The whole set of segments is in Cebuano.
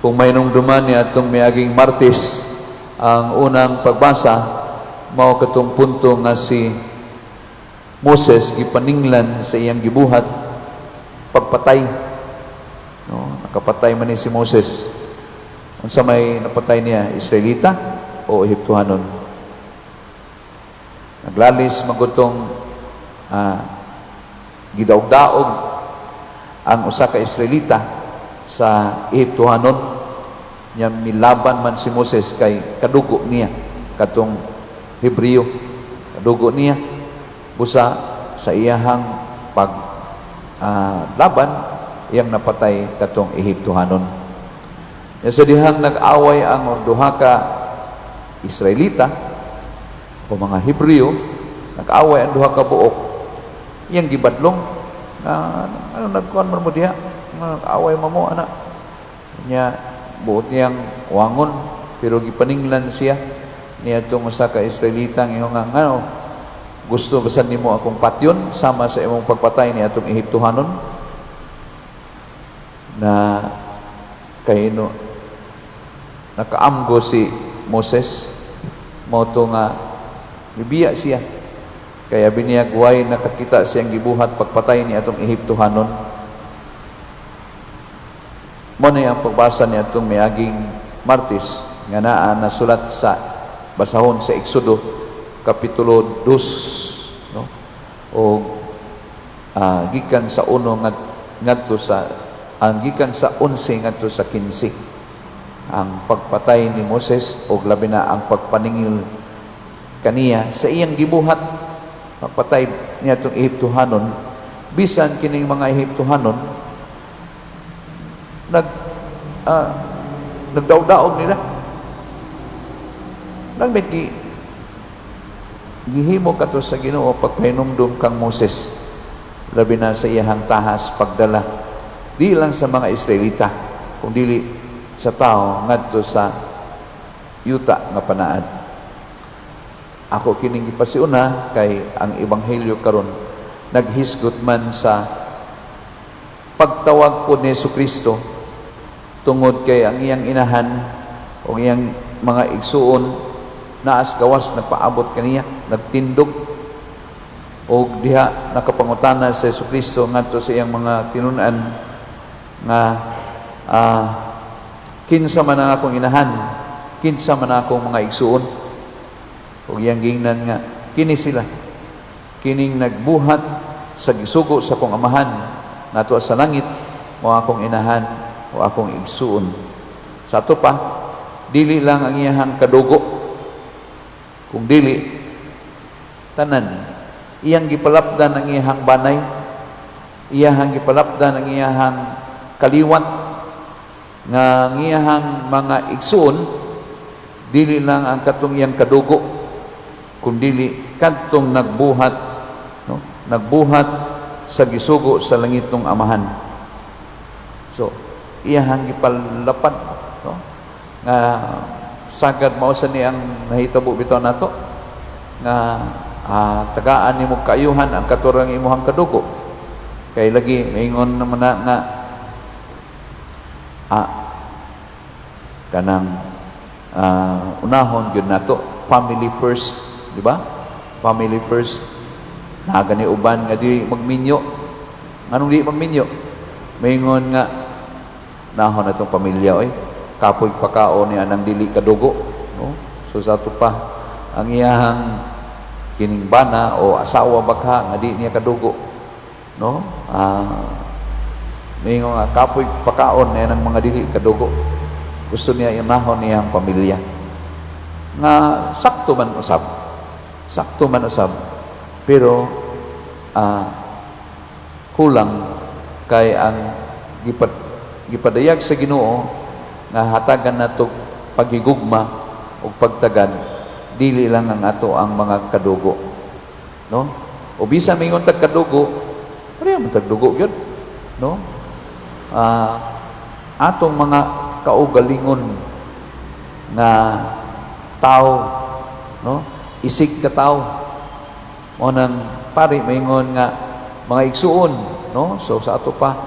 Kung mahinumduman ni atong miaging Martes, ang unang pagbasa mao katong punto nga si Moses gipaninglan sa iyang gibuhat pagpatay. No, nakapatay man ni si Moses. Unsa may napatay niya, Israelita o Ehiptohanon? Naglalis magutong gidaog-daog ang usa ka Israelita sa Ehiptohanon nya. Milaban man si Moses kay kadugo niya katong Hebreo, kadugo niya. Busa sa iyahang pag laban, iyang napatay katong Ehiptohanon. Nya sa dihang nag-away ang duha ka Israelita o mga Hebreo, nag-away ang duha ka buok, iyang gibadlong na ano, nagkuan man mo diha, nag-away man mo ana. Nya buot niyang wangon, pero gipaninglan siya niadtong usa ka Israelita nga nga ngano gusto bisan nimo akong patyon sama sa imong pagpatay ni atong Ehiptohanon? Na kahino nakaamgo si Moses mao to nga mibiya siya kaya biniyag way nakakita siyang gibuhat pagpatay ni atong Ehiptohanon. Mo na ang pagbasa ni atong miaging Martes nga naa nasulat sa basahon sa Exodo kapitulo 2, no, o gikan sa 1 ngadto sa ang gikan sa 11 ngadto sa 15, ang pagpatay ni Moses o labi na ang pagpaningil kaniya sa iyang gibuhat pagpatay niya itong Ehiptohanon, bisan kining mga Ehiptohanon nagdaog-daog nila. Nagmit gi gihimo kato sa Ginoo pagpahinumdum kang Moses, labi na sa iyahang tahas pagdala di lang sa mga Israelita kung dili sa tao ngadto sa yuta nga panaad. Ako kining gipasiuna kay ang ebanghelyo karon naghisgot man sa pagtawag po ni Kristo tungod kay ang iyang inahan o iyang mga igsuon naas gawas nagpaabot kaniya, nagtindog og diha nakapangutana sa Kristo ngadto sa iyang mga tinun-an nga kinsa man ang akong inahan, kinsa man ang akong mga igsuon? Ug iyang giingnan nga kini sila, kining nagbuhat sa gisugo sa akong Amahan nga sa langit mo akong inahan o akong igsuon. Sa ato pa, dili lang ang iyahang kadugo kung dili tanan. Iyang gipalapdan ang iyahang banay, iyahang gipalapdan ang iyahang kaliwat nga ang iyahang mga igsuon dili lang ang katong iyang kadugo kung dili kadtong nagbuhat, no, nagbuhat sa gisugo sa langit ng Amahan. So iyahang gipalapad, no, nga sagad mao sa ni ang nahitabo bitaw nato nga tagaan nimo kaayuhan ang katurang imuhang kadugo kay lagi maingon naman na nga kanang unahon gyud nato family first, di ba? Family first. Naa gani uban nga di magminyo. Nganong di magminyo? Maingon nga nahon atong pamilya oy, kapoy pakaon ni anang dili kadugo, no? So sa ato pa, ang iyahang kining bana o asawa bakha nga di niya kadugo, no, maingon nga kapoy pakaon ni anang mga dili kadugo. Gusto niya inahon niyang pamilya nga sakto man usab, sakto man usab, pero kulang kay ang gipadayag sa Ginoo nga hatagan nato paghigugma ug pagtagad dili lang ang ato ang mga kadugo, no? O bisan mingon tag kadugo, pareho man tag dugo gyud, no? Atong mga kaugalingon nga tao, no, isig ka tao mo nang pari maingon nga mga igsuon, no? So sa ato pa,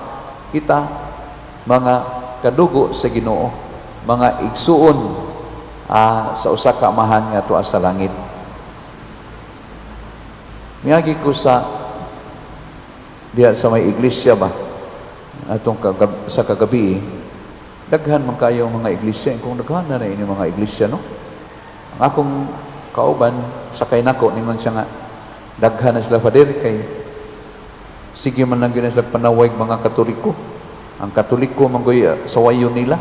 kita mga kadugo sa Ginoo. mga igsuon sa usa ka Amahan nga tuwa sa langit. Miagi ko sa diha sa may iglesia ba atong sa kagabi, daghan man kayo mga iglesia. Kung daghan na na ini mga iglesia, no, ang akong kauban sakay nako, ningon siya nga daghan na sila, Father, kay sige man lang gyud na sila panaway mga Katoliko. Ang Katoliko man gyud sawayon nila,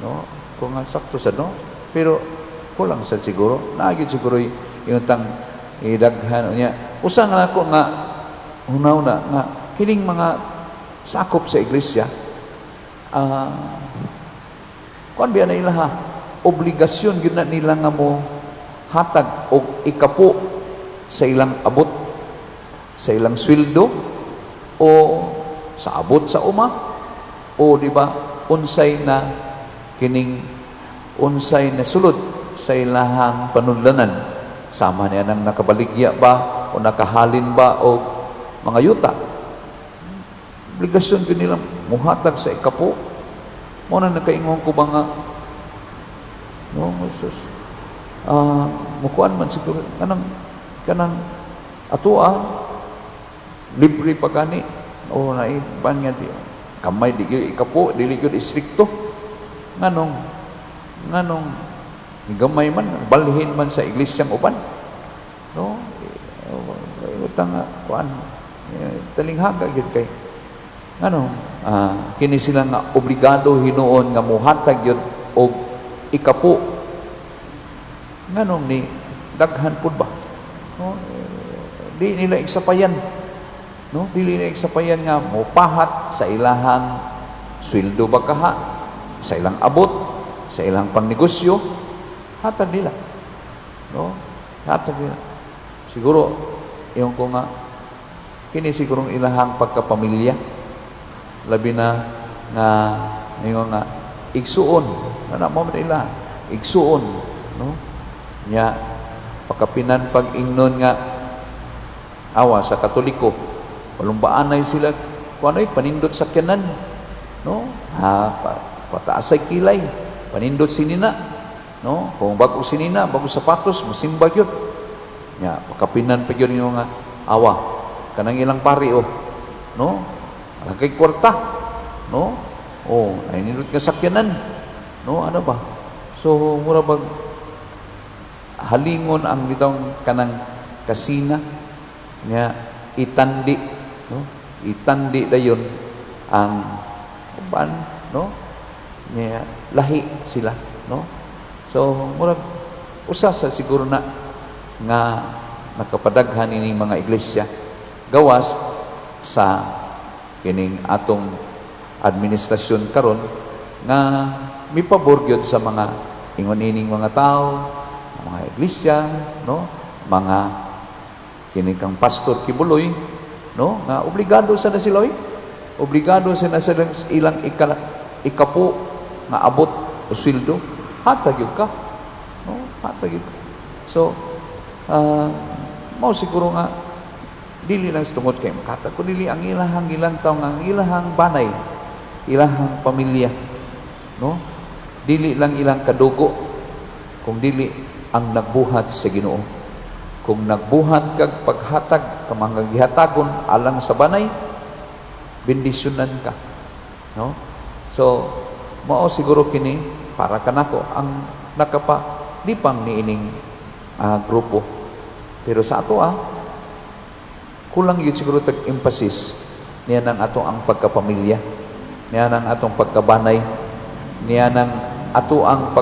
no? Kung nga sakto sa, no, pero kulang sa siguro naa gyud siguro yung tang idaghan niya. Usa nga ako nga hunaw-na nga kining mga sakop sa iglesia, kuan biya na ilaha obligasyon gyud na nila nga mo hatag og ikapo sa ilang abot, sa ilang sweldo o sa abot sa uma o, di ba, unsay na kining unsay na sulod sa ilahang panudlanan, sama niya nang nakabaligya ba o nakahalin ba o mga yuta, obligasyon gyud nila muhatag sa ikapo. Mo na nakaingon ko ba nga, no, Jesus, mukuan man siguro kanang kanang atoa libre pa gani o naiban nga di kamay, di gyud ikapo, dili gyud istrikto. Nganong nganong gamay man, balhin man sa iglesyang uban, no? Utang nga kuan, talinghaga gyud kay ngano kini sila nga obligado hinuon nga muhatag gyud og ikapo, nganong ni daghan pud ba, no? Di nila iksapayan, no? Dili nila iksapayan nga mopahat sa ilahang sweldo ba kaha, sa ilang abot, sa ilang pangnegosyo, hatag nila, no? Hatag nila. Siguro ingon ko nga kini sigurong ilahang pagkapamilya, labi na nga ingon nga igsuon na mo man ila igsuon, no? Nya pakapinan pag ingnon nga awa sa Katoliko, palumbaanay sila kuanoy panindot sakyanan, no? Ha, pataasay kilay, panindot sinina, no? Kung bago sinina, bago sapatos, musimba gyud. Nya pakapinan pa gyud nga awa kanang ilang pari, oh, no, kay kwarta, no? Oh, ay nindot nga sakyanan, no? Ano ba? So mura bag halingon ang bitong kanang kasina nya, itandi, no? Itandi dayon ang uban, no? Nya lahi sila, no? So murag usa sa siguro na nga nakapadaghan ining mga iglesia gawas sa kining atong administrasyon karon nga mipabor gyud sa mga ingon ining mga tao, mga iglesia, no? Mga kini kang Pastor Quiboloy, no, nga obligado sa na sila, oy. Obligado sa na sila ilang ikapo nga abot o sweldo, hatag gyud ka, no? Hatag gyud ka. So mao siguro nga dili lang sa tungod kay makatag kun dili ang ilahang gilantaw nga ang ilahang banay, ilahang pamilya, no? Dili lang ilang kadugo kung dili ang nagbuhat sa Ginoo. Kung nagbuhat kag paghatag ka mga gihatagon alang sa banay, bendisyonan ka, no? So mao siguro kini para kanako ang nakapalipang niining grupo. Pero sa ato, kulang yun siguro tag emphasis niya ng ato ang pagkapamilya, niya ng atong pagkabanay, niya ng ato ang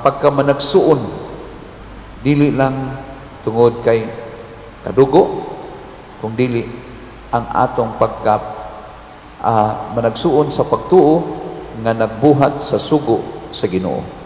pagkamanagsuon, dili lang tungod kay kadugo kung dili ang atong pagka managsuon sa pagtuo nga nagbuhat sa sugo sa Ginoo.